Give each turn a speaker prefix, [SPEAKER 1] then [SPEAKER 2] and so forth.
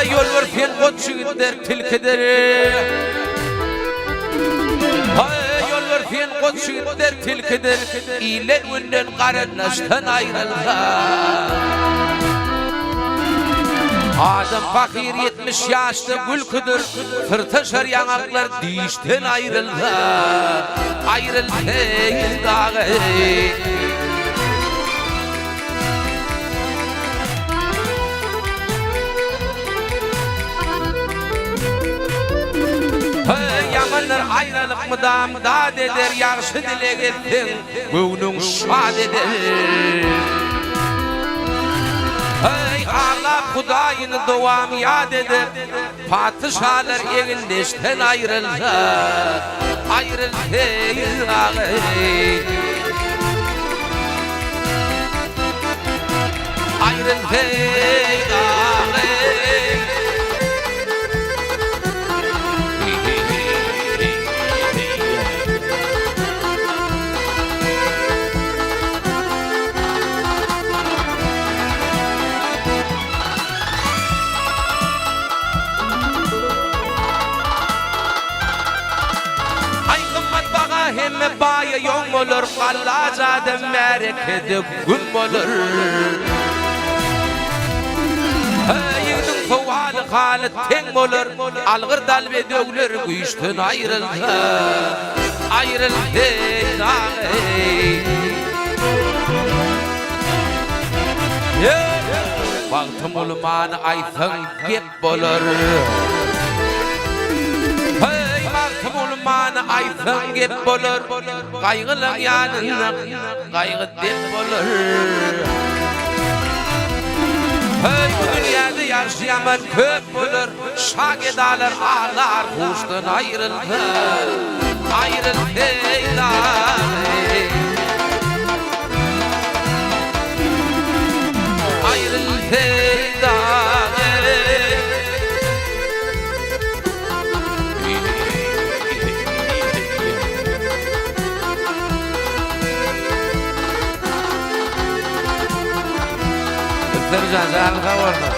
[SPEAKER 1] Heý, ýolbars sen goç ýigitler tilkidir. Heý, ýolbars sen goç ýigitler tilkidir. Ilden-günden garyndaşdan aýrylsa. Adam pahyr 70 ýaşda gülküdir. Syrtaşar ýaňaklar dişden aýrylsa. Aýrylsa, dagy. Heý, ýamanlar aýralyk mydam dat eder, Ýagşy dileg etseň, göwnüň şat eder. Heý, aglap Hudaýyny dowam ýat eder, Patyşalar egindeşden aýrylsa, aýrylsa, Aýrylsa, Aý gymmat baha hemme baýa ýoň bolar Gallaç adam märekede güm bolar Heý ýigdiň sowaly haly teň bolar Algyr dal bedewler güýçden aýrylsa Aýrylsa Magtymguly many aýtsaň gep bolar. Heý, Magtymguly many aýtsaň gep bolar. Gaýgylaň ýanynda gaýgy dep bolar. Heý, bu dünýäde ýagşy-ýaman köp bolar. Şa-gedalar aglar huşdan aýrylsa, aýrylsa, eý, Aýrylsa,
[SPEAKER 2] Ötler jan, janyň sag bolsun.